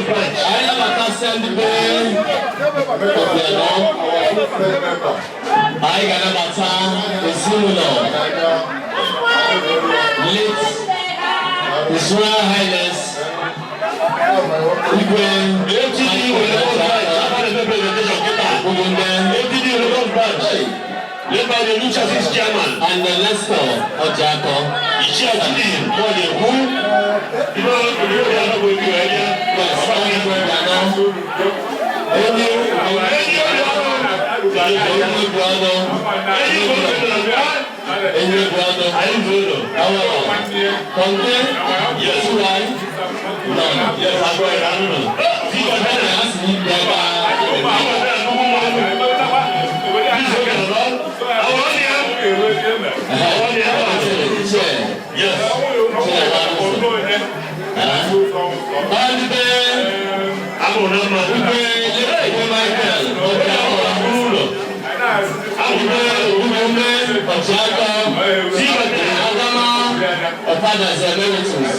Anyị nabatasịa ndị be Obianọ, anyị ga-anabata ezinụlọ late His Royal Highness Igwe ATD Lagos branch, after the presentation kịta. Ogunde ATD Lagos branch, led by the new chassis chairman, and the Nestor Ojiako. Ichie Chidi Mọ̀lẹ́kú, ibe olùdókòwò yà lọ́gbọ̀n ibi wẹ̀ ẹ́. Yes, Igwe Obianọ. Onye Enyi Obianọ. Onye Obianọ. Enyi Obianọ. Enyi Obianọ. Anyị zoro. Awọ. Kọnde. Yes. Tuwai. None. Yes, agwa ya nụ. Ọ na-asị n'ikpe ebe a. Ichie. Yes. Ndị be Amụrụ na mma. Igwe Igwe Michael Ojiako. Igwe Ume Ojiako. Agama Ọ̀fadàs Emeritus.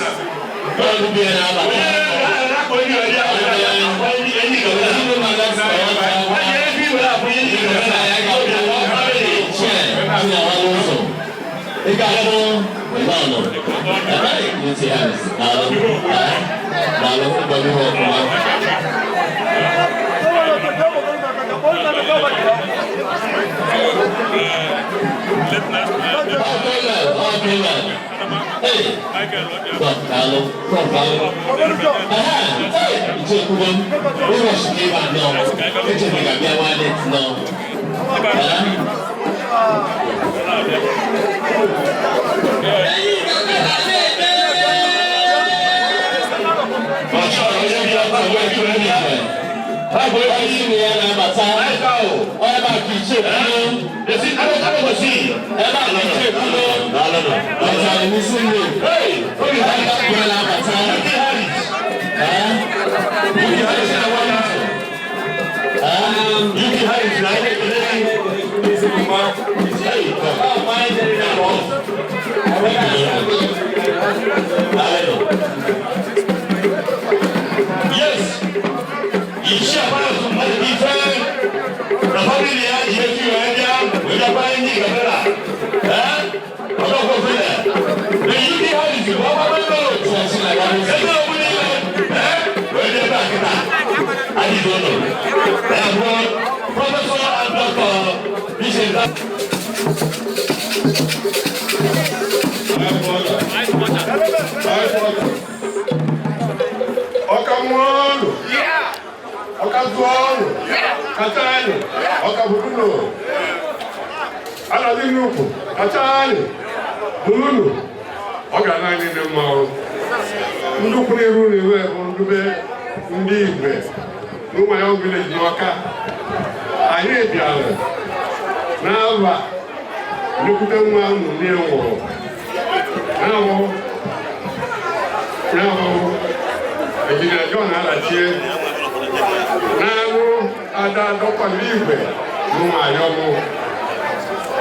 Bọ́ọ̀lù bí ẹ na-abata. Ezinụlọ Alex Ojiako. Ichie Chinawala ụzọ. Ị ga-ahụ lọnà. Ebe hands. Daalụ. Daalụ ụgbọelu ha ọfụma. Okay, well. Hey. Prof, daalụ. Prof, daalụ. Aha, hey, Ichie Kwubem. Ụlọ shi ebe a nọ. Echere ga-abịa wallet nọ. Onye ya na-abata. Ọ ebe a ka Ichie kwuo. Ebe a ka Ichie kwuo. Batara n'isi nri. Ebe a ka ọ na-abata. Eh? Yes. Ichie Abayosu mmadụ ife na family ya ji efi wee bịa wee bịakwa ndị Gabera. Ee? Ọdọkwa ofele. The UK Harris bụ ọkwa mmadụ. Ebe ọbụla ime. Ee? Wee bịa ebe a kịta. Adịghị ụlọ. Ya bụ Professor and Doctor Bishop. Ọka mụọnụ, ọka zụọnụ, kachanụ, ọka burunu, anadị nnukwu, kachanụ, burunu, ọ ga na anyị dị mma o. Nnukwu n'iru n'iru bụ ndube ndị Igwe n'Ụmụahịa village n'Ọka. Anyị bịara n'aba nnukwute nwa unu nne nwụrụ. Na-awụ na-awụ Engineer John Alachie na-aṅụ ada dọkwa n'igwe n'Ụmụahịa ọmụ.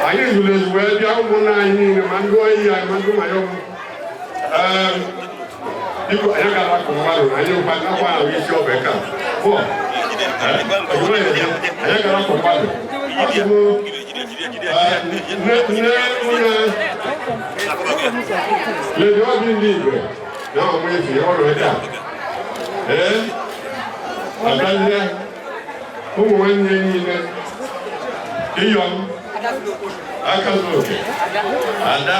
Anyị zuru ezu wee bịa, ụmụnna anyị niile, ma ndị oyi anyị ma ndị Ụmụahịa ọmụ. Biko, anyị gara akụ mmadụ na anyị nkwa nakwa ahụ isi ọbẹ ka bọ anyị gara akụ mmadụ. Asị m nne nne nwunye Lady Obi ndị Igwe na ọmụ efi ọrụ taa. Ee, abịazie ụmụ nwanne niile, iyom aka zuru oke, ada,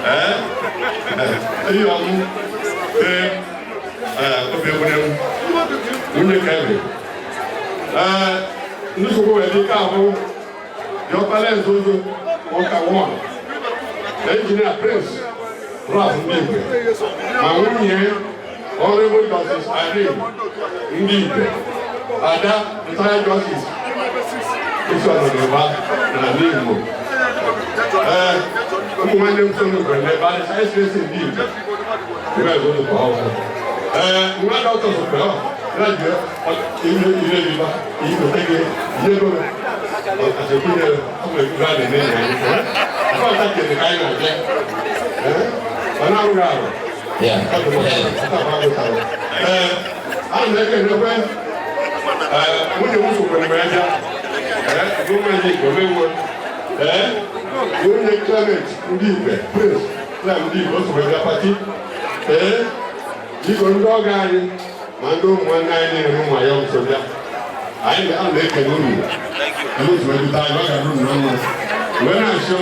ee, iyom, ee, obi egbune m nwunye Kevin, ee, nsogbu wee dị ka ahụ diọkpala nzuzo ụka wọn na Engineer Prince Ralph ndị Igwe ma nwunye Honorable Justice Irene ndị Igwe, ada retired justice isi ọnọdụba na ndị Igbo. Ee, ụmụ nwanne m so n'Igwe n'ebe a SSC ndị Igwe ìwé ẹ̀dọ́ ní kọ́ ọ́. Ee, nwa dọ́kítọ̀ sọ pé ọ́ láti ilé ilé ìbá èyí kò tẹ́gẹ́ ilé gómìnà àtẹ̀kù yẹ ọmọ ìgbà lè ní ìyẹn ní ẹ́ àbá ọ̀tá kẹ̀kẹ́ káyọ̀ náà jẹ́ ẹ́ ọ̀nà àrùn àrùn. Ẹ̀ A na-ekenekwe nwunye m sokwere m bịa, ee, nwunye Ikomewo, ee, nwunye Clement ndị Igwe, Prince Clem ndị Igwe, o sokwere bịa party. Ee, biko, ndị ọgọ anyị ma ndị ụmụ nwanne anyị niile, ụmụ ya nso bịa, anyị a na-ekele unu ndị otu ebute anyị. Ọ ga-adị unu na mma. Wee na-achọ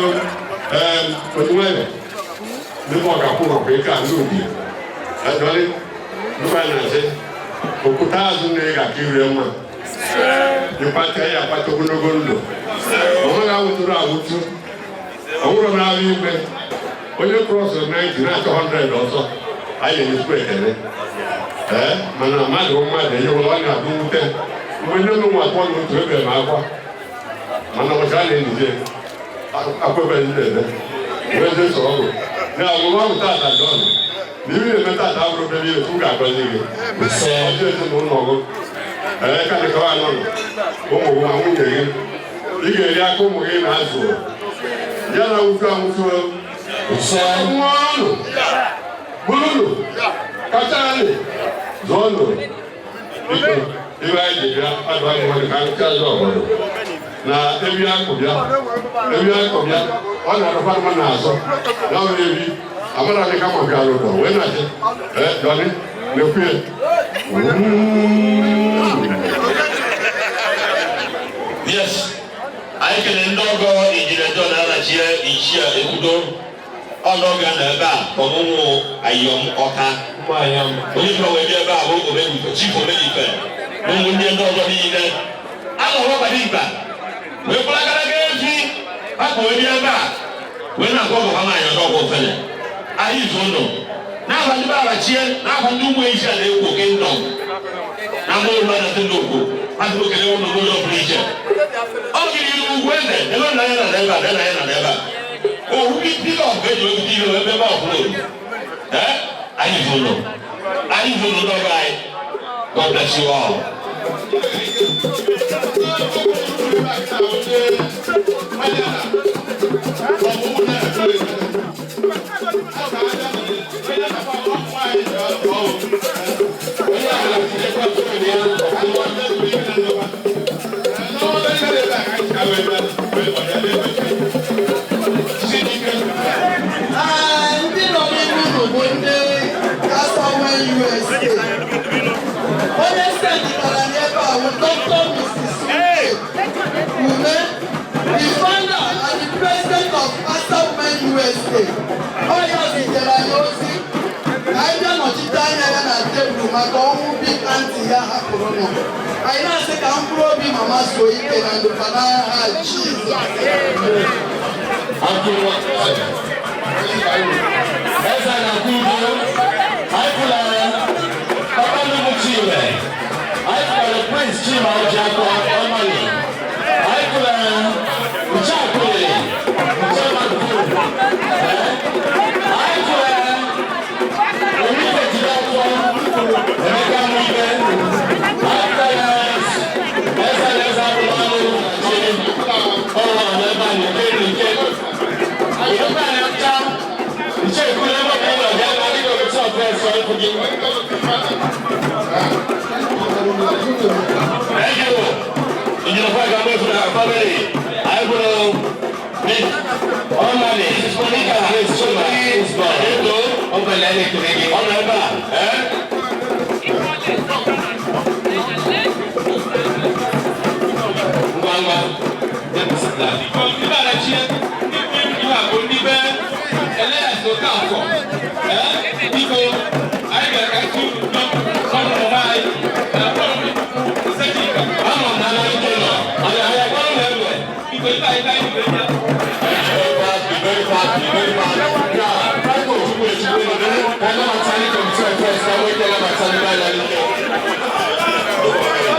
ee otu nwayọ ndị ọ ga-akwụ maka ike a ndị obi edọlị ndị anyị na-asị okwute azụ na ị ga-aka irie mma ịkpata ya akpata ogologo ndụ. Ọ nweghị awụtụrụ awụtụ ọnwụrụ m n'ahụ igwe onye cross 90 na-achọ 100 ọzọ. Anyị na-enyekwa ekele. Ee, mana mmadụ bụ mmadụ enyewela ọ na-abụ mwute mgbe nne m nwa atọ na otu ebere m akwa, mana ụbọchị a na-ejije akwebe ndị ebe wee dị sọ ọgwụ na ọgwụgwọ ọgwụ tata John na ibe na-eme tata abụrụ obere ihe. Chukwu ga-agọzi gị ọjọọ ezinụlọ gị. Ee, ka dịka ọ nọ ụmụ gị ma nwunye gị, ị ga-eri aka ụmụ gị na-azụ ya na wutu awụtu nwụọnụ bụrụnụ kachanị zụọnụ. Biko, ibe anyị ji bịa adụ anyị nwere ka anyị azụ obodo na ebi akụ bịa, ebi akụ bịa, ọ na-arụkwa mma n'azụ ya bụ ebi amara dị kama bịa n'ụlọ wee na-achị. Ee, Johnny na-ekwu. Yes, anyị kelere ndị ọgọ Injinia John Anachie, Ichie Ekwudo ọlọga nọ ebe a, ọmụmụ Ayọm Ọka onye bụla wee bịa ebe a bụ Omenife, Chief Omenife na ụmụnne ndị ọzọ niile anọrọ ọbara ikpa wee kpụrụ agaraga efi hapụ wee bịa ebe a wee na-agwa ọgọ ha nwaanyị ọzọ ọgwụ ofele. Anyị izu ụlọ n'afa ndị be Arachie, n'afa ndị ụmụ echi a na-ekwo kingdom na mụrụ mmadụ ndị okwu ha dị okele ụlọ n'ụzọ pụrụ iche. Ọ kiri iru ugwu eze ebe nna ya nọ ebe a, ebe nna ya nọ ebe a, ohu gị pickup ka eji wepụta ihe ebe ebe ọfụrụ. Ee, anyị bụ ụlọ, anyị bụ ụlọ n'ọgọ anyị. God bless you all. Ndị nọ n'ihu unu bụ ndị Asawe USA. Onye sendịtara n'ebe a bụ Dr. Mrs. Uche Ume, the founder and the president of Asawe USA. Ọ ya zitere anyị ozi ka anyị bịa nọchite anya ya na tebụl maka ọnwụ big aunty ya hapụrụ nụ. Anyị na-asị ka mkpụrụ obi mama zuo ike na ndụkwa n'aha Jizọs. Eze na-akwụ udo, anyị kwụlara Papa Nnukwu Chime, anyị kwụlara Prince Chima Ojiakọ Ọmali, anyị kwụlara Ncheakwụlị Nchemadụ, anyị kwụlara Enrique Jideofor Emeka Mwibe, anyị kwụlara Eze na Eze Abụlọnụ Chi ọrụ n'ebe a na-eke nke Ìjọba na-acha iche ìkúlẹ̀ ebe ọbụla ụlọ bịa na adịghị otu ọbụla ẹsọ ịfụ gị. Thank you. Engineer Frank Amosu na family. Anyị bụrụ Miss Ọmali, Monica, Chima, Edo, ọ nọ ebe a. Eh? Ngwa ngwa, Ndị Arachie, ndị ihe a bụ ndị be Elias Okafor. Ee, biko, anyị ga-akachi n'ọnụnụ anyị na Sejika. Ama m na ana ike nọ, anyị anyị agwara m egbe. Biko, ife anyị ka anyị wee bịa. Very fast, be very fast, be very fast. Now, Franco Chukwu Echukwu, ka ndị Matani committee of friends na nwoke na Matani n'anya n'ike.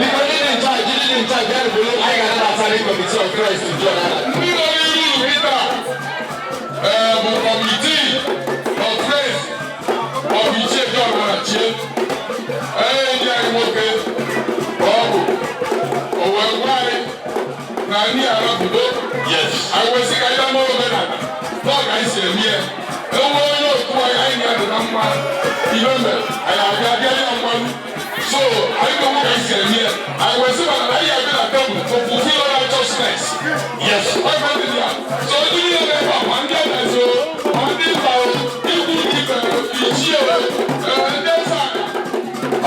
Biko, ndị dị in charge, ndị dị in charge, bịa bụrụ anyị ga na Matani committee of friends to join us. Ndị nọ n'iru unu kịta bụ committee of friends of Ichie John Arachie. Ee, enyi anyị nwoke ka ọ bụ. O wee gwa anyị na ndị arabudo. Anyị wee sị ka anyị bịa mee omenala n'ọ ka anyị si eme ya. Enwe onye otu anyị anyị na ya dị na mma ihe mere anyị abịa bịa ya mmanụ. So Yes. So ndị niile na-ebe a, ma ndị eze o, ma ndị nta o, ikwu ibe o, ichie o, ndị eze ala,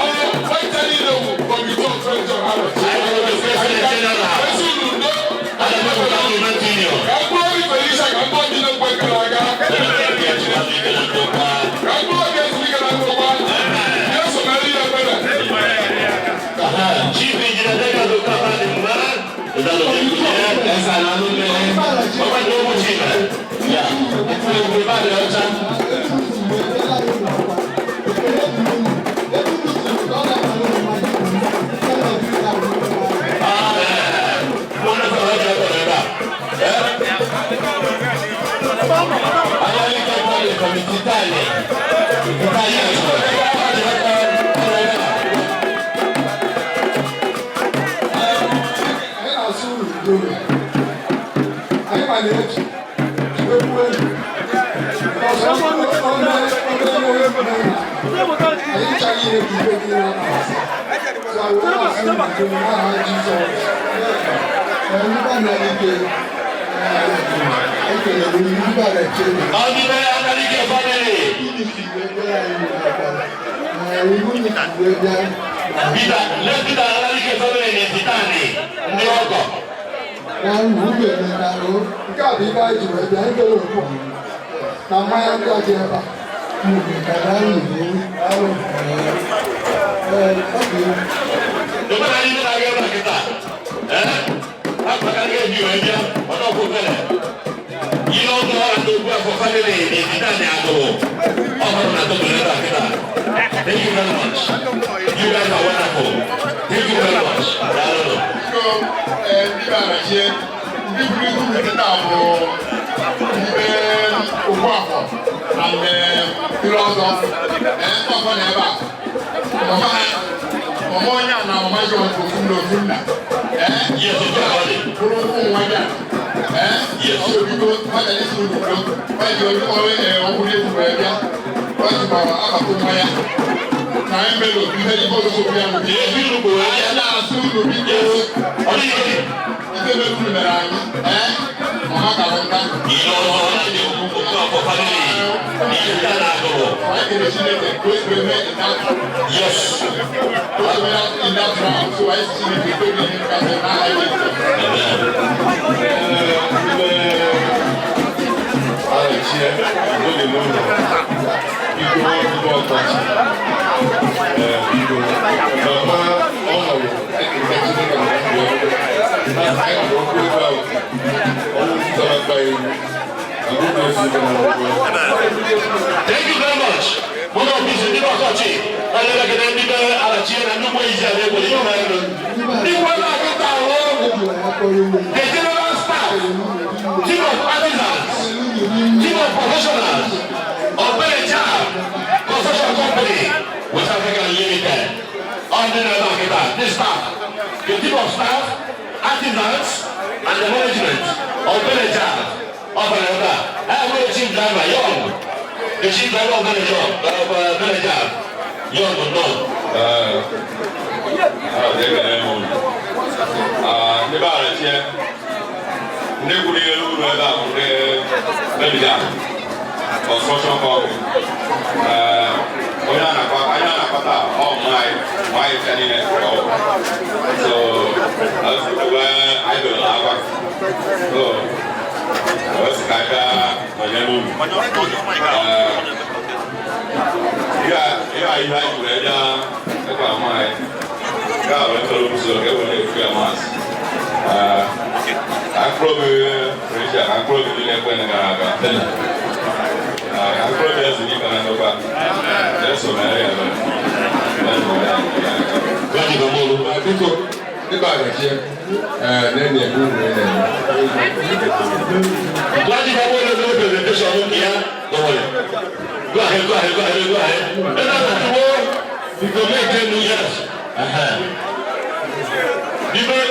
ọ ncha niile wụ Committee of Friends John Arachie. Anyị nwere the President General. Ezi unu ndo. Ana m eweta Movement Union. Ka mkpụrụ obi Felicia, ka mkpụrụ obi na-ekwe gara aga. Ka mkpụrụ obi ezumike na ndokwa. Ya so na ihe ebere. Chief Engineer Daniel Okapa dị mma. Eze ala n'ụlọ. Ọkwa ndị ụmụ Chima. Ya. Ndị mmadụ ọcha. Mụ na fọrọ ọjọọ kọrọ ebe a. Ayọ̀lẹ́kẹ̀ kọ́lé committee tálẹ̀. Tálẹ̀ ọ̀sán. Anyị na-asụ uru udo, anyị ma na-eji ekwu elu ọzọ anyị chaghị ihe ka ibe niile na-asị. So anyị na-asụ uru udo n'aha Jizọs. Ndị ba na-ike ekelere ndị ba na-eche. Ọdịbe Amalike family. Gịnị ka iwe bịara anyị n'akwa iwu na iwe bịa? Peter, let Peter Amalike family n'etitani ndị ọgọ. Na uru emegarụ nke a bụ ibe anyị ji wee bịa ikele okwu na mmanya ndị a dị ebe a arụ. Ee, ọ bụ Ebe na anyị na-aga ebe a kịta. Ee? Akpaka ga-eji wee bịa, ọdọkwụ fele. Ihe ọgụ ọra ndị okwu afọ family n'etitani agụrụ. Ọhụrụ na tọbụl ebe a kịta. Thank you very much. You guys are wonderful. Thank you very much. Daalụ. Biko, ndị be Arachie, ndị buru ibu nkịta bụ ndị Ogbuafọ na ndị ndị ọzọ. Ndị ọzọ na ebe a. Mama ha, mama onye a na mama John bụ ofu nna, ofu nna. Yes, otu a ọ dị. Bụrụ ụmụ nwa ya. Yes. Ọ bụ biko, mmadụ isi unu udo. Ọ ji onye ọhụrụ egwu wee bịa. Ọ ji ma abata mmanya. Na envelope, ihe ife ọzọ so ya bụ. Ebi unu bụ wee Anyị bịa. na-asị unu biko. Ọ dịghị ike. Ife mere unu mere anyị. Mama kara nka. Ihe ọzọ na ndị okwu afọ family n'etitani agụrụ. Anyị kere Chineke ka o si wee mee in that ka o si wee in that round. So anyị si Chineke kpebi ihe nkasị n'aha Jizọs. Arachie, oge n'ụlọ, biko, biko ọkọchị. Ee, biko, mama ọ hụrụ ekele Chineke na ndụ ya. Anyị hụrụ okwu ebe ahụ, ọnwụ zara mkpa iwu, agụgụ esi ebe na ọgwụ. Thank you very much. Mụ na ọfịs ndị ọkọchị, onye na-ekene ndị be Arachie na ndị ụmụ ezi ala egwere ihe elu. Ndị nwe na-akịta ahụ, the general staff, team of artisans, team of professionals of Belecha Construction Company, West Africa Limited. Ọ ndị na-ebe akịta, the staff, the team of staff, artisans, and the management of Belecha. Ọ bara ebe a. I am the chief driver, Young. The chief driver of Belecha, Belecha, Young, no. Ekele m unu. Ndị be Arachie, ndị kwuru ihe uru ebe a bụ ndị Mebida Construction Company. Onye a na-akpa, anyị a na-akpata ọ mma anyị, ma anyị ncha niile ka ọ bụ. So, ebe anyị bere akwa. So, wee sị ka anyị bịa nọnyere unu. Ihe a ihe anyị kwuru ebe ebe a mma anyị. Nke a bụ ntọrọ usoro ka e were efu ya maasị. Ka mkpụrụ obi Felicia, ka mkpụrụ obi niile ekwe gara aga. Ka mkpụrụ obi eze n'ike na ndokwa. Jesu mere ya mere. Jesu mere ya mere. Gwaji Bamolu. Biko, ndị be Arachie, na-enye uru na-eme. Gwaji Bamolu no presentation nke ya. Don't worry. Go ahead, go ahead, go ahead, go ahead. Ebe a na-atụwo, biko make them yes.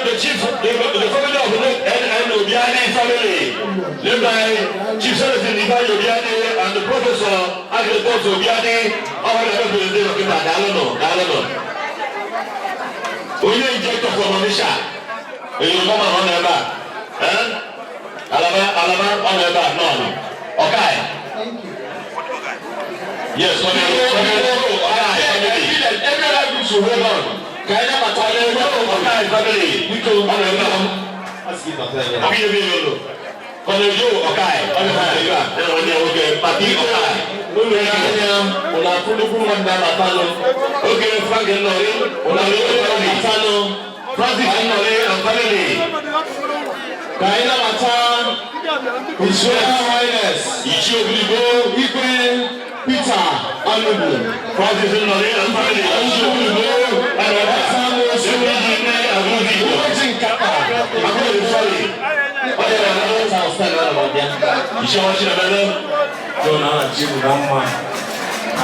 The chief, the family of the N.N. Obiani family, led by Chief Senator Ivan Obiani and the Professor Agriculture Obiani, all the representatives of Kiba, Dalono, Dalono. Onye injector from Onitsha, èyí kọ́ máa hàn ẹ bá. nọ ebe a nọ nọ. Ọkai. Yes, Colonel Ọkai family. Every other group should hold on. Ka anyị nabata Ọkai family. Biko. Ọ nọ ebe a. Ọ bụ ihe olu. Colonel Joe Ọkai. Ọ nọ ebe a. Ya na nwanne ya nwoke Papi Ọkai. Ụlọ anya ụlọ akụ nnukwu mmadụ na-abatanụ. Okay, Frank Nnọrị. Ụlọ akụ Family. na-abatanụ. Francis Nnọrị and family. Ka anyị nabata His Royal Highness Ichie Obiligbo. Igwe Peter Anubu. Francis Nnọrị and family. Ichie Obiligbo. Ọ nọ ebe a. Samuel Ebe nne Agụzi Igbo. Ụbọchị nkata. Agụzi, sorry. Ọ dị na Ichie ọma Chinemere. John Anachi bụ na mma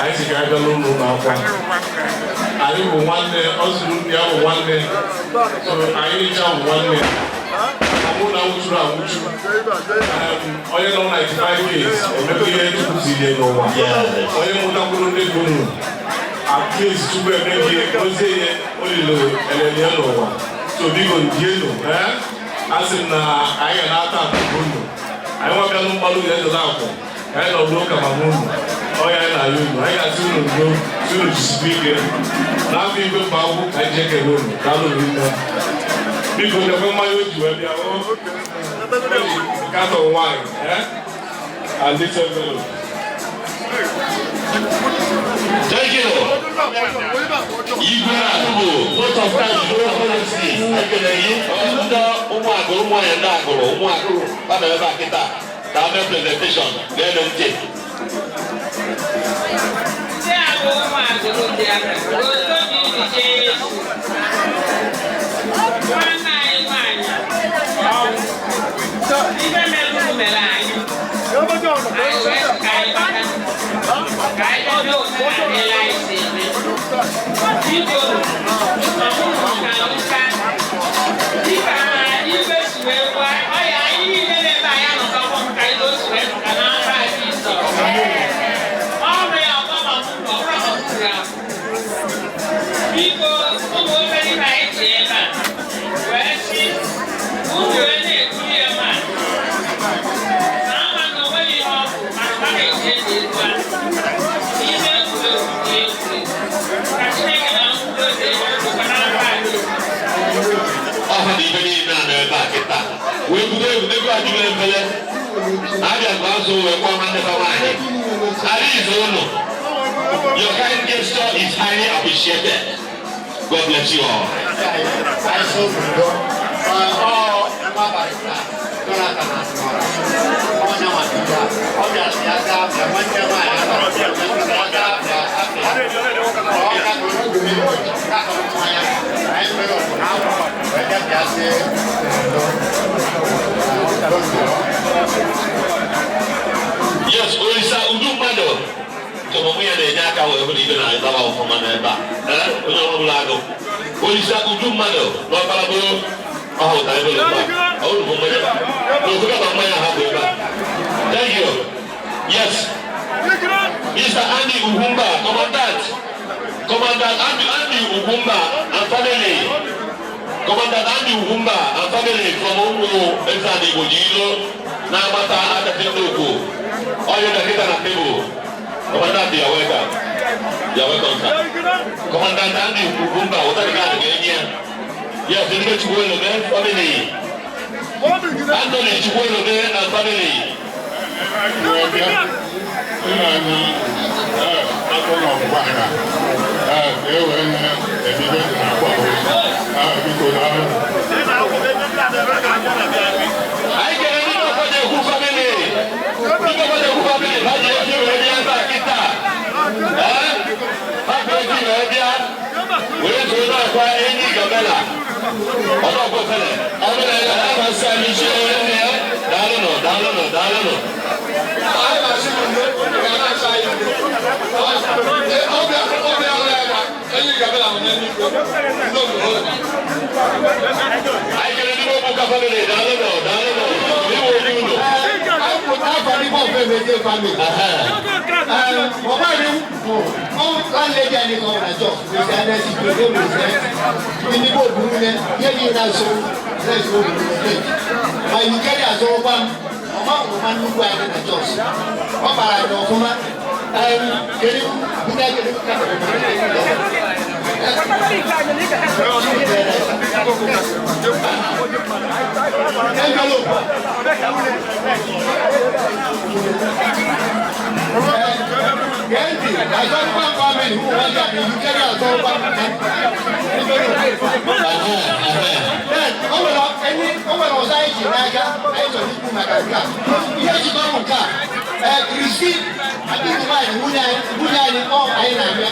anyị si ka anyị bịa n'ụlọ ụlọ akwa anyị bụ nwanne, ọ zụrụ ya bụ nwanne, so anyị ncha bụ nwanne. Ọmụ na nwụchuru anwụchu. Onye nọ 95 years emebe ihe Chukwu ziri ya n'ụwa. Onye mụtakwuru ndị gụrụ at least Chukwu eme gị ozie ya olilo elele ya n'ụwa. So biko ndienu, ee, a sị m na anyị ga na-ata akụkụ unu. Anyị nwabịa mgbalụ ga-ezere akwụ ka anyị nọdụ ụka ma unu ọya anyị na-ayọ unu. Anyị ga-asị unu ndo, si unu jisikwa ike n'afọ igwe mba akwụkwọ ka anyị ji ekele unu. Daalụ rinne. Biko, lekwe mmanya o ji wee bịa o carton wine, eh, and this envelope. Thank you. Igwe Anubu, vote of thanks, vote of thanks. Ekele gị. Ndị ụmụ agụrụ, ụmụ nwanyị ndị agụrụ, ụmụ agụrụ, ha nọ ebe a kịta. Ka mee presentation, ga-enu ntị. Ndị a bụ ụmụ agụrụ bịara otu obi Jesu. Nwanne anyị nwanyị, ife mere unu mere anyị. Anyị wee ka anyị bata, ka anyị dobe omenala ele anyị si eme. Biko, ọmụmụ ka nka dịka igwe si wee gwa ọya anyị niile na-ebe anyị anọkọkọ nka ihe o si wee nka n'aka Jizọs. Ọrụ ya ọgbọ ma mụ ọ bụrụ ma mụ ya. Biko, ụmụ obere ibe anyị ji ebe a wee sị unu wee na-ekiri ya ma na ama na onweghị ihe ọ bụ, mana ọ na-eji eji egwu a n'ime egwuregwu na egwuregwu ka Chineke na mkpụrụ obi enyere n'aka anyị. Ọha na ibe niile a nọ ebe a kịta. Wee budo egwuregwu a juru efere. Abịa ka azụ wee kwa nwanne fa nwaanyị. Arize ụlọ. Your kind gesture is highly appreciated. God bless you all. Anyị obodo ọ nwa barrister Jonathan Asmara, onye nwatịta ọ bịara ya gaa bịa nwanne nwaanyị ya gaa bịa afịa ọ ga mmanya anyị mere ọbụla wee bịa bịa sị ndo. Yes, Olisa Udu mmadụ. Chọrọ mụ ya na-enye aka wee hụ na ibe na-adaba ọfụma n'ebe a. Ee, onye ọbụla agụ. Olisa Udu mmadụ n'ọkpara bụrụ ọ hụtara ebe ebe a. Ọ bụ mmanya. N'ofuga ma mmanya ha bụ ebe a. Thank you. Yes. Mr. Andy Ugwumba, Commandant. Commandant Andy Ugwumba and family. Commandant Andy Ugwumba and family from Ụmụ Eze Igbo Jilo na-agbata akatị nnukwu. Onye dọkịta na tebụl. Commandant, you are welcome. You are welcome, sir. Commandant Andy Ugwumba, wụta dị kaadị ga-enye ya. Yes, Ndị Chukwuelome family. Anthony Chukwuelome and family. Nna anyị akọ na ọgbụgba ha ka e wee na-ebido na-akwa. Biko, daalụ. Anyị kere ndị Ọkọjekwu family. Ndị Ọkọjekwu family, ha ji efi wee bịa ebe a kịta. Ee? Ha ji efi wee bịa wee zoro n'akwa enyi gabela. Ọdọọkọ fele. Ọ bụrụ na ya na-amasị anyị Ichie onye nne ya. Daalụnụ, daalụnụ, daalụnụ. Anyị na-asị gị ndo, ga na-asị anyị ndo. Ọbịa ọbịa ọbịa ya na enyi gabela onye n'igwe ndo ndo. Anyị kere ndị Obuka family, daalụnụ, daalụnụ. Iwe obi unu. Afa ní bọ́ọ̀ fẹ́ méje family. Bàbá mi bụ landlady anyị nọ na Jos, Mr. Ernest Ibrahim President. Ndị Igbo buru ne, ihe niile na-asụ na-eso oburu ne. Ma Ikeja azụrụkwa m. Ọma ụma nnukwu anyị na Jos. Ọ gbara anyị ọfụma. Kedu buta kedu ka Gẹ́ǹtì, àjọ́gbọ́n family, wọ́n jà ní ìlú kẹ́rì àjọ́gbọ́n. Then, o nwere enyi, o nwere ọzọ anyị ji n'aka, anyị chọrọ ikwu maka nke a. Ihe jikọrọ nke a, ee, Kristi, adịghị nwaanyị, nwunye anyị, ọ anyị na-abịa.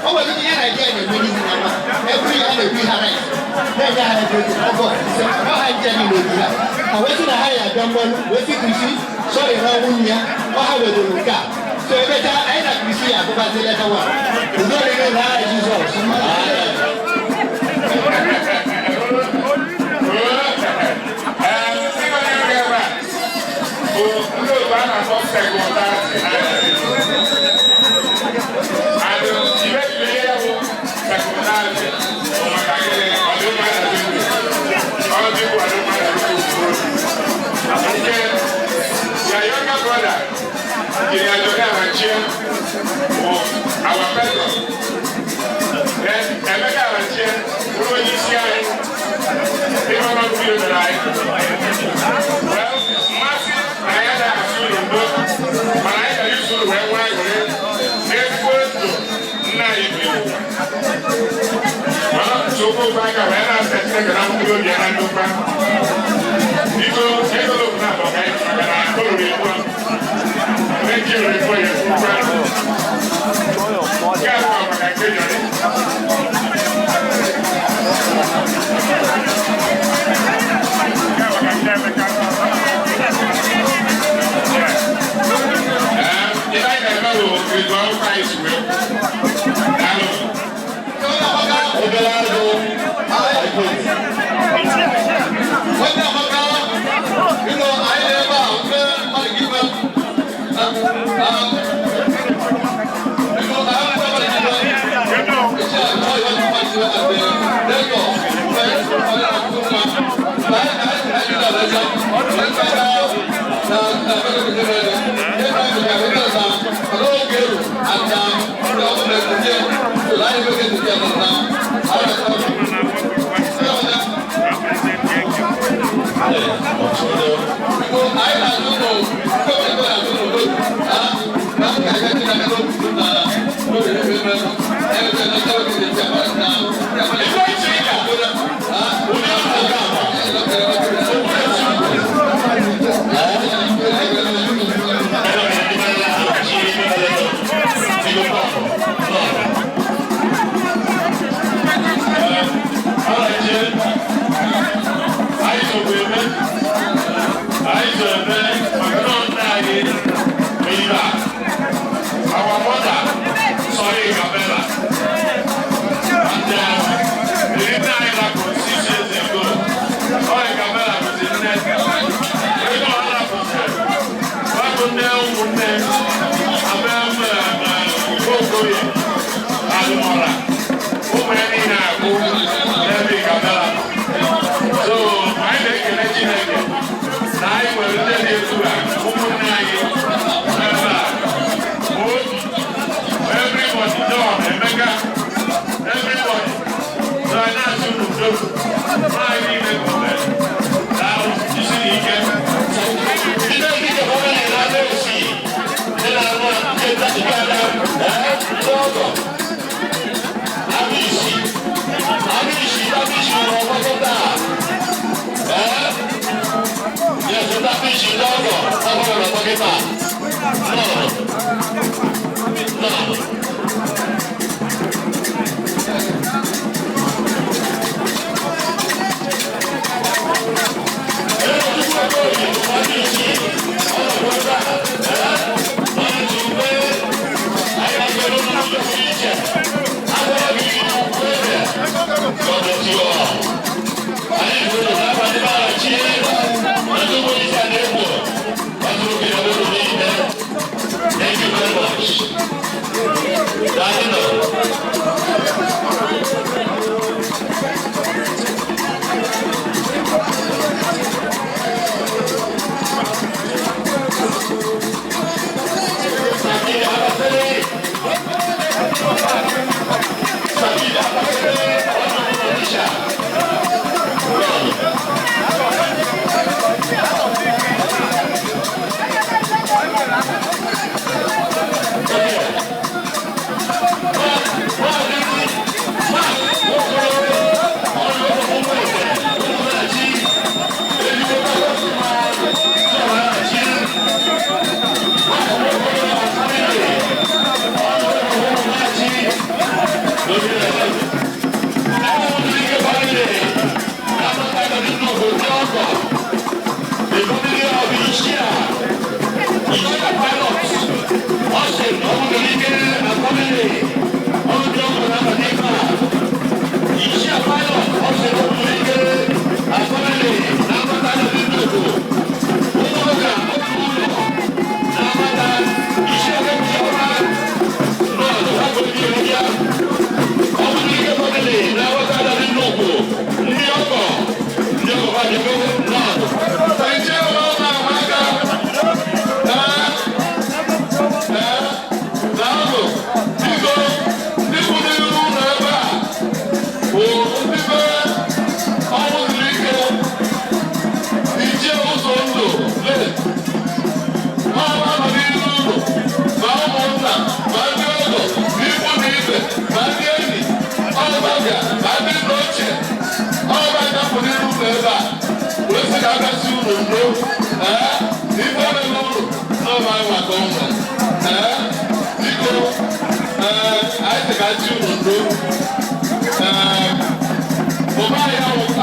O nwere ihe Naịjirịa na-eme n'ihi na nwa, eburu ya na-ebu ha rice, na-enye ha ego ọgọ ise, ọ ha nche niile ebu ha. Ha wee sị na ha ya abịa mgbalu, wee sị Kristi, sọrị na nwunye ya, ọ ha wedoro nke a. So emechaa, anyị na Kristi ya agụbazi leta nwa. Udo dịrị n'aha Jizọs. Ndị otu a na-akpọ sekụntarị and ibe ihe ya bụ sekụntarị bụ maka gịnị? Ọdịmma na dịkwu ọ dịkwu ọdịmma na dịkwu nke ya younger brother Engineer Johnny Arachie bụ our patron. Then Emeka Arachie bụrụ onye isi anyị ịma na ọgụgụ mere anyị. Well, mmasị na ya na-asụ n'udo mana anyị gara isoro wee nwee aṅụrị n'ezigbo ndụ nna anyị biri. Mana nsogbu ofe aka wee na-asị Chineke na mkpụrụ obi ya na ndokwa. Biko, ego n'obu na abọ ka anyị maka na o ruru ekwu a. Ndị ruru ekwu ya ekwukwa. Nke a bụ maka nke Jọrị. Nke a maka nke Emeka. Ihe anyị na-eme bụ etu akwụkwọ anyị si wee daalụ. Obere agụ. Onye amaka, ịnọ anyị n'ebe a, ndị mmadụ gị ibe. Biko, anyị ndị mmadụ gị ibe. Isi a, ọ ihe ndị mmadụ ibe na ndị Lagos, onye na-akụ mma. Na anyị na anyị na-adị na Lagos, ndị na na na Our mother, sorry, Gabella. And the nine that was 6 years ago, oh, Gabella was in there. We don't have to. What would they would they? I'm Alumora. Who many now? Who Gabella? So I make an engineer. I will tell you to everybody, John, Emeka, everybody. So I now shoot to do. I need to go there. Now, you see, he can. Thank you very much. Danilo. Ichie ọlọ́run amaka. Ee, ee, daalụ. Biko, ndị kwụ n'ihu ụlọ ebe a bụ ndị be ọnwụ zuru ike. Ichie ụzọ ndụ late. Ha nọ n'ihu ụlọ, ma ụmụnna, ma ndị ọgọ, ma ikwu na ibe, ma ndị enyi, ọbabịa, ma ndị nna ochie. Ọba ga-apụ n'ihu ụlọ ebe a wee sị ka agasị unu ndo. Ee, ife mere ụlọ n'ọba anyị maka ụmụ. Ee, biko, ee, anyị sị ka achị unu ndo. Ee, ụba anyị anwụtụrụ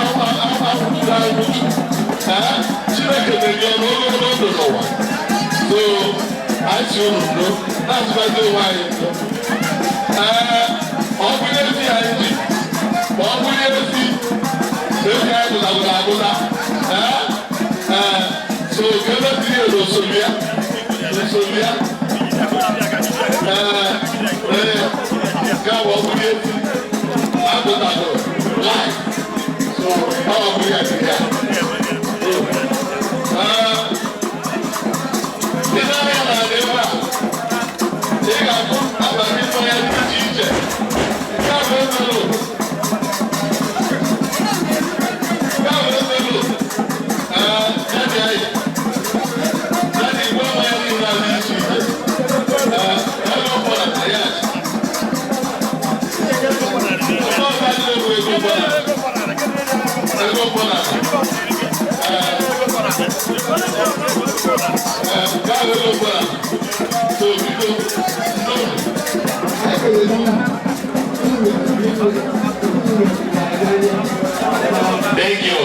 anwụtụ. Ee, Chineke merie ọnụ ogologo ndụ n'ụwa. So anyị si unu ndo, na-atụbazi onwe anyị ndo. Ee, ọ bụrụ efi anyị ji, ma ọ bụrụ efi efi anyị gụtagụta agụta. Ee, ee, so ka ebe tiri ero sobi ya, sobi ya. Ee, ee, nke a bụ ọ bụrụ efi agụtagụrụ live. So ọ bụrụ ya tiri ya. Ee, ị na-anya n'ala ebe a, ị ga-afụ abalị mmanya dị iche iche. Nke a bụ envelope. Nke a bụ envelope. Ee, daddy anyị. Daddy, gwa mmanya niile a dị iche iche. Ee, ebe ọ bụla na ya. Ebe ọ bụla dị bụ ego bọla. Ego bọla. Ee, ee, nke a bụ ego bọla. So, biko, ndo. Thank you.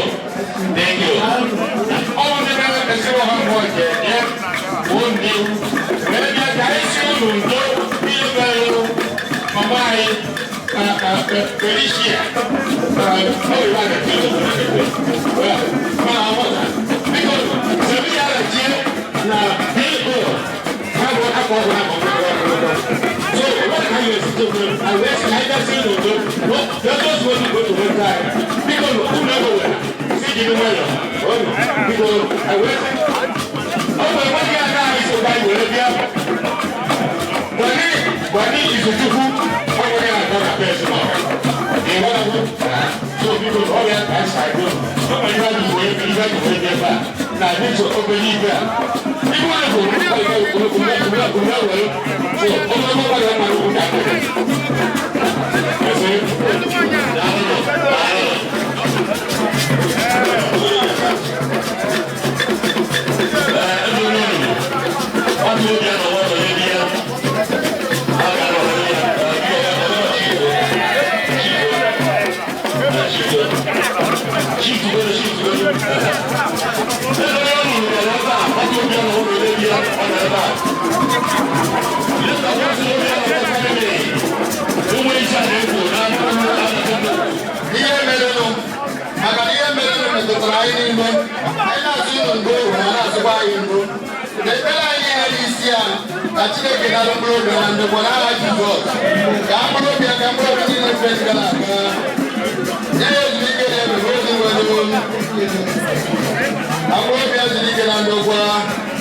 Thank you. Ọ bụ ndị mere mesịrị ọha mmụọ nke ya bụ ndị wee bịa ka anyị si unu ndo ihe mere mama anyị Felicia. Biko, Sevilla Rajie na B.O. Ha bụ afọ ọhụrụ ahụ. So, what can you do? I wish I can see you. No, just want to go to one time. Because who never will? See, you know, because I wish. Oh, but what you are now is a Bible. Bani, Bani is a Jew. How are you going to person? They want to so because all that I go. You have to wait, you have to wait there. Now, this is open here. You want to go, so, Ihe merenụ, maka na ihe merenụ metụtara anyị niile. Anyị na-asụ unu ndo, ma na-asụkwa anyị ndo. Na ekpere anyị niile n'isi ya, ka Chineke nara mkpụrụ obi na ndokwa n'aha Jizọs. Ka mkpụrụ obi ya, ka mkpụrụ obi niile mfe gara aga nye ya ezumike na ebe ozi nwere. Ka mkpụrụ obi ya zuru ike na ndokwa.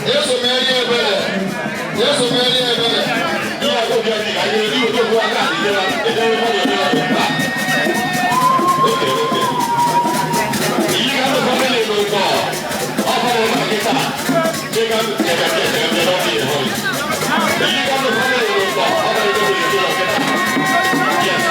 Jesu merie ebere. Jesu merie ebere. Okay, okay. Iyi ka ló fọ́ lè lò pọ̀. Ọkọ̀ wọn bá kíkà. Ṣé ká kẹ̀kẹ́ kẹ̀kẹ́ kẹ̀kẹ́ lọ́ fi hàn yìí? Iyi ka ló fọ́ lè lò pọ̀. Ọkọ̀ yìí tó lè tó lọ kíkà. Yes.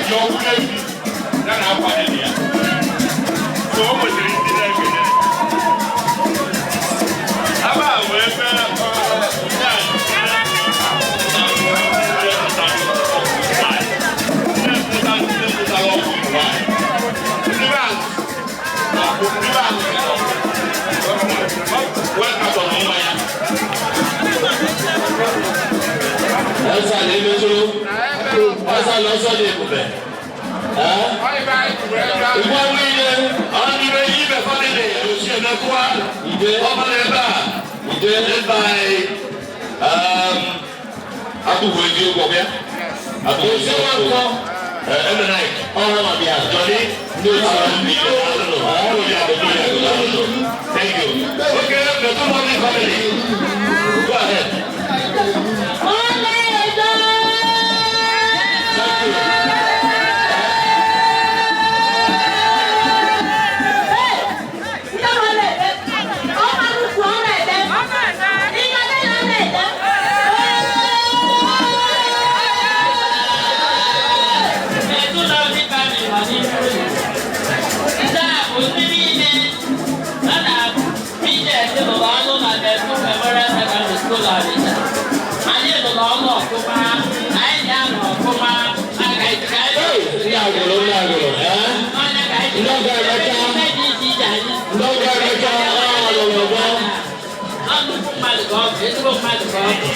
Ji ọkụ efi ya na akwa dị na ya. So o nwesịrị ndị na-ekele. Ebe a wee mee ndị a Ẹsà lè méjì ẹsà lọ́sọ̀ lè bùbẹ̀. Ìgbà wíyẹ Ọdún Ibe family Osi Emekwa ìdè ọbara ebe a ìdè led by Abụghị eziokwu ọbịa. Abụghị Osi eziokwu. Nwankwo Emenike. ọ̀rọ̀ màbíà. Johnny. Ndị otu Ndị Thank you. Okay, the two family family. Go ahead. Thank you. Ndị a bụ ndị niile a na PJS lụrụ ọrụ na Bedford Memorial Secondary School Onitsha. Anyị lụrụ ọrụ ọfụma, anyị ji anọ ọfụma, aka ka anyị Ndị agụrụ ndị agụrụ. ọnya ka anyị Ndị ọgọ emecha. ebe dị iche iche anyị Ndị ọgọ emecha ọ lụrụ ọgbọ. Ọ nnukwu mmadụ ka ọ bụ, ezigbo mmadụ ka ọ bụ.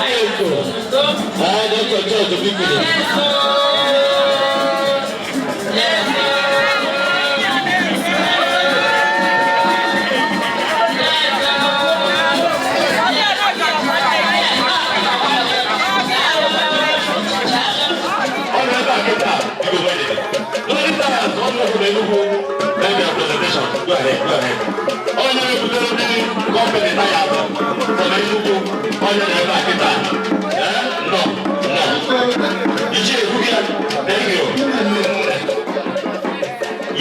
Anyị na-asụ ndo. Ee, Dr. George Obikwuru. Yes, oh. Yes, Ọ nọ ebe a kịta, biko were. Lọrị tires, ọ nọ from Enugu. Let me presentation. Go ahead, go ahead. Onye butere ndị company tire from Enugu, onye nọ ebe a kịta. Eh, nọ, nọ. Ichie ekwughị ya. Thank you.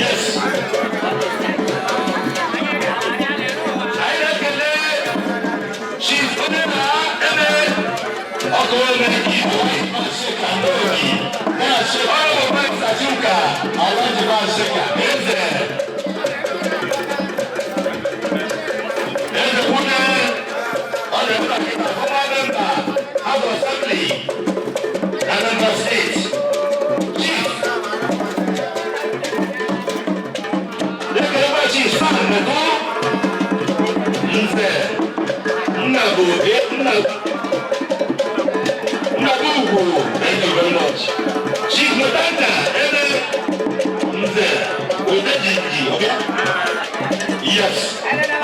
Yes. Anyị na-ekele Chief onye na-eme ọkụ eme Igbo. Ọrụ bụ Chuka, Alhaji Basika. Eze. Eze Kwune, ọ na-eme ka former member House of Assembly, Anambra State. Chief. Ekelekwa Chief Sam Metu. Nze. Nna bụ nna Nna bụ ugwu. Thank you very much. Chief Mutanda, Ebe Nze, Odejiji, okay? Yes.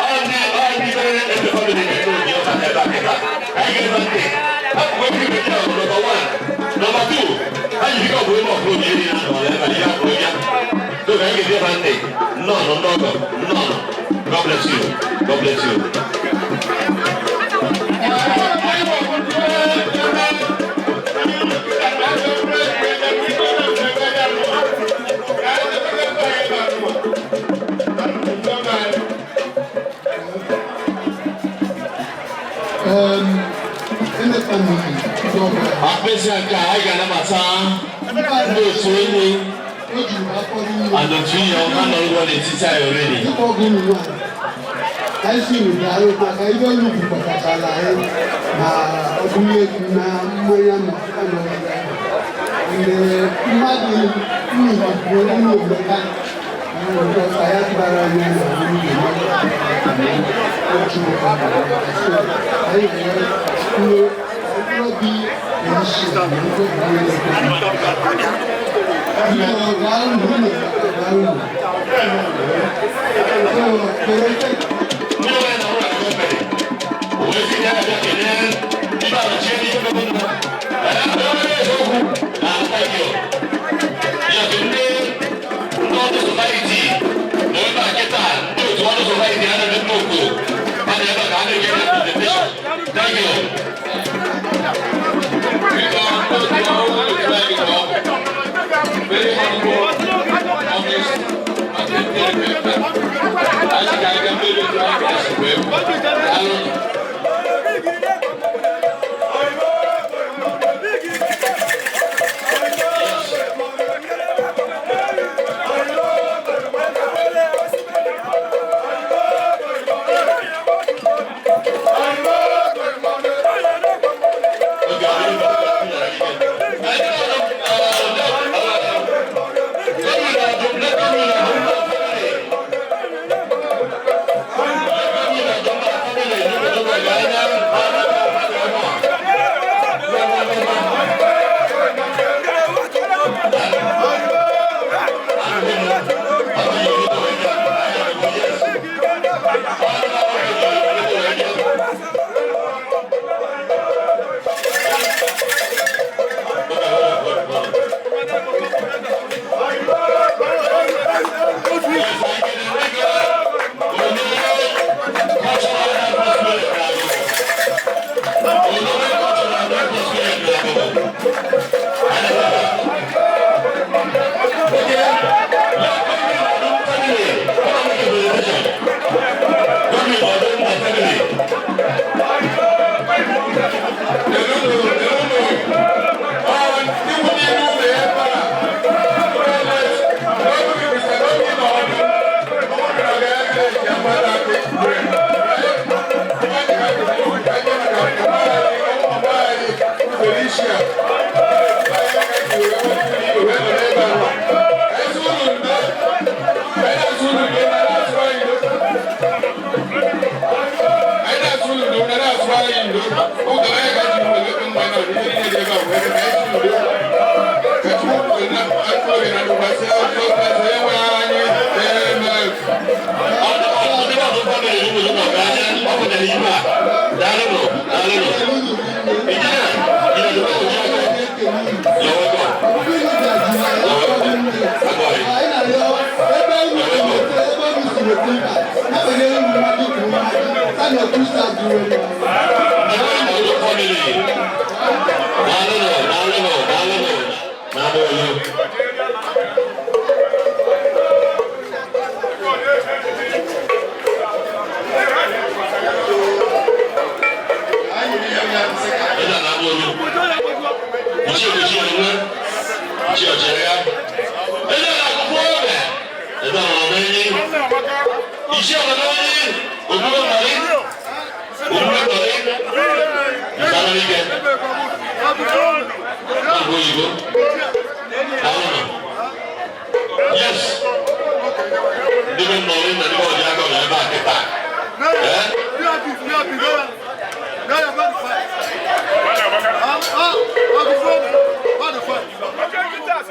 All the very the family dey go the other ebe a kịta. Anyị ga-ebe ntị. Hapụ ekwu ibe ya number one. Number two, anyị biko bụ ebe ọkụrụ obi eri na anọ ebe a ya akụrụ ya. So ka anyị ga-ebe ebe ntị. Nnọọ nnọọ nnọọ. God bless you. God bless you. Akpịsị nke a anyị ga-anabata ndị otu enyi and otu ihe ọma nọ ụgwọ n'etiti anyị already. Anyị si daalụ maka ibe unu bukọtachara anyị ma ọ bụrụ egwu na mmanya ma anọghị ya. Mgbe mmadụ unu bụ unu emeka ka ya tụbara anyị na unu otu so anyị ga-enye mkpụrụ obi na-esi na mkpụrụ obi. Biko daalụ unu daalụ. So, kere Ndị nwe na ụlọ akụ company. O wee sị ya abịa kelee ndị arụchie n'ihe mebe nna. Ee, onye eziokwu na thank you. Ya bụ ndị ọrụ society na ebe a kịta ndị otu ọrụ society a na-eme nnukwu. Ha na ebe a ka a na-enye ha presentation. Thank you. Biko, otu ọrụ otu anyị ka ọ bụ. Very humble, honest, and dedicated member. Anyị ga-aga mmeri otu anyị ga-esi wee bụ. Daalụ. N'udo. Ka Chukwu na obi na ndụkwasị obi enwe anyị. Amen. Ndị ọzọ family ụmụ ụmụ anya ọ pụtara ibe a. Daalụnụ, daalụnụ. Ijele, ijele, you're welcome. You're welcome. Agoi. Anyị na-arịọ ebe unu si weta, ebe unu si weta ibe a, na-abanyere unu mmadụ kwuru mmadụ, sani ọtụsa duru elu. Ndị family. Daalụnụ, daalụnụ, daalụnụ. Na-abụ olu. Eze na-abụ olu. Ichie Ichie onwe. Ichie ọchịrị ya. Eze na-akụkọ oge. Eze na ọmọ enyi. Ichie ọmọ enyi. Òbúrò nọ̀rí. Òbúrò nọ̀rí. Ìsáná níkẹ. Náà òyìnbó. Daalụnụ. Yes. Ndị be nọ̀rí na ndị be ọjị aka nọ ebe a kịta. Eh?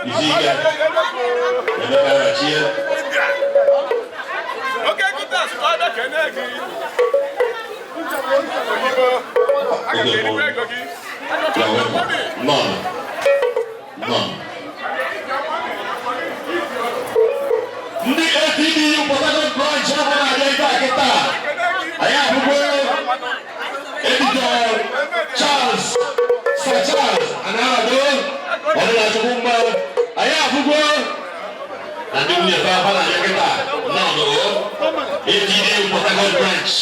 Isi ike. Emeka Arachie. Oge mmọnwụ. You're welcome. None. None. Ndị ATDU Port Harcourt branch ahụ na-abịa ebe a kịta. Anyị abụgo Editor Charles, Sir Charles Anarado, Ọdịnachukwu mma. Anyị abụgo na ndị nwunye fa fa na-abịa kịta. None o. ATDU Port Harcourt branch.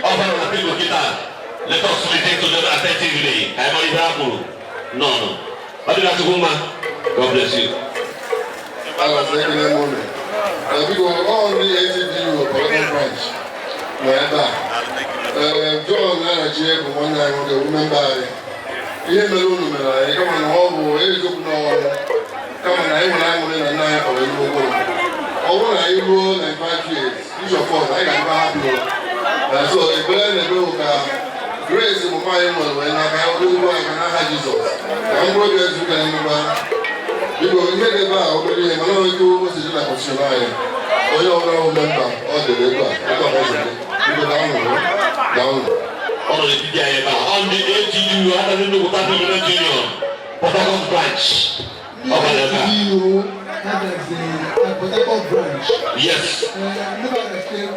Ọ fara na tebụl kịta. Let us listen to them attentively. Ka anyị mara ihe ha kwuru. None. Ọdịnachukwu mma. God bless you. Ala sị ekele m unu. Biko, ọ ndị ATDU Port Harcourt branch nọ ebe a. Ee, John Arachie bụ nwanne anyị nwoke, bụ member anyị. Ihe mere unu mere anyị, kama na ọ bụ eziokwu n'ọnwụ, kama na anyị nwere aṅụrị na nna anyị kpọrọ ezigbo mkpụrụ. Ọ bụrụ na anyị ruo 95 years, each of us, anyị ga-adịkwa happy o. Na so ekpere na-eme bụ ka grace bụ nwaanyị nwere wee n'aka ya ezigbo aka n'aha Jizọs. Ka mkpụrụ obi ezu ka anyị nwekwa. Biko, ihe dị ebe a obere ihe, mana etu o si dị na constitution anyị, onye ọbụla bụ member, ọ dịrị ebe a, ebe a ọ si dị. Biko, daalụ, daalụ. Ọ nọ n'etiti anyị ebe a. Ọ ndị ATDU Adazi Nnukwu Development Union Port Harcourt branch. Ọ bara ebe a. ATDU Adazi Port Harcourt branch. Yes. Ndị Abia State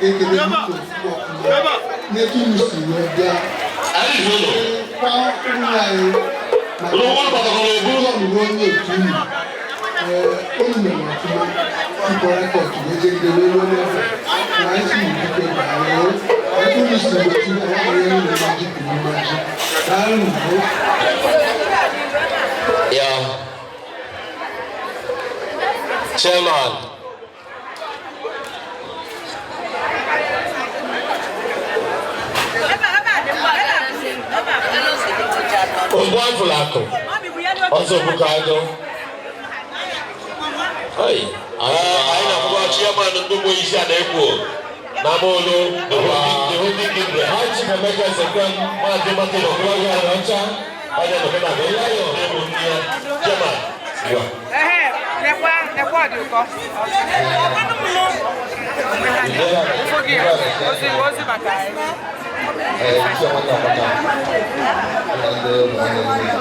ekele biko ọfụma n'etu unu si wee bịa. Anyị ji ụlọ. Kwa ụmụ anyị maka Ụlọ ụlọ kpọtọkọrọ ebu. John bụ onye otu unu. Ee, unu mere ọfụma ịkpọ record wee jegide wee ruo n'ebe a. Na anyị si biko daalụ. Etu unu si wee tinye àwọn arịa unu mmaji kwuru mmaji. Daalụ n'udo. Yeah. Chairman. Ogbu afụlakụ ọzọ bụkwa agụ. Anyị na-akwụkwọ chairman ndị ụmụ isi a na-ekwo na Amolu, the holding kingdom. High Chief Emeka Ezekwem, Maazị Martin Okorobịa Ọcha, Onye nọkọ na na-ekwo ndị ya. Chairman. Ngwa. Ehe, nekwa, nekwa dị ụkọ. Ụfụ gị, ozi ozi maka anyị. Ee, isi ọma na amaka na ndị ụmụ nwanne niile.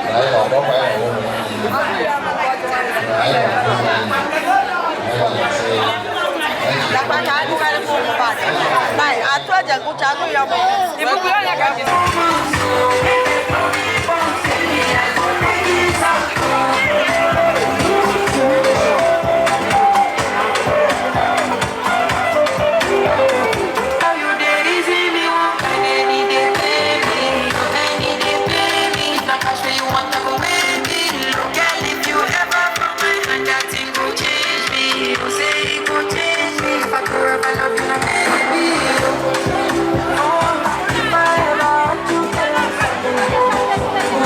Na anyị na-ọgbakọ anyị na ụmụ nwanne niile. Na anyị na ụmụ nwanne niile. Anyị na-asị Ibuku ya ka m ji. How you dey reason me one kind any day pay me, any day pay me. Na cash wey you want, I go wait me. Girl, if you ever from my hand, that thing go change me. You say it go change me. If I could ever love you, na maybe. Oh, if I ever had to tell you something.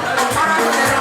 Tomorrow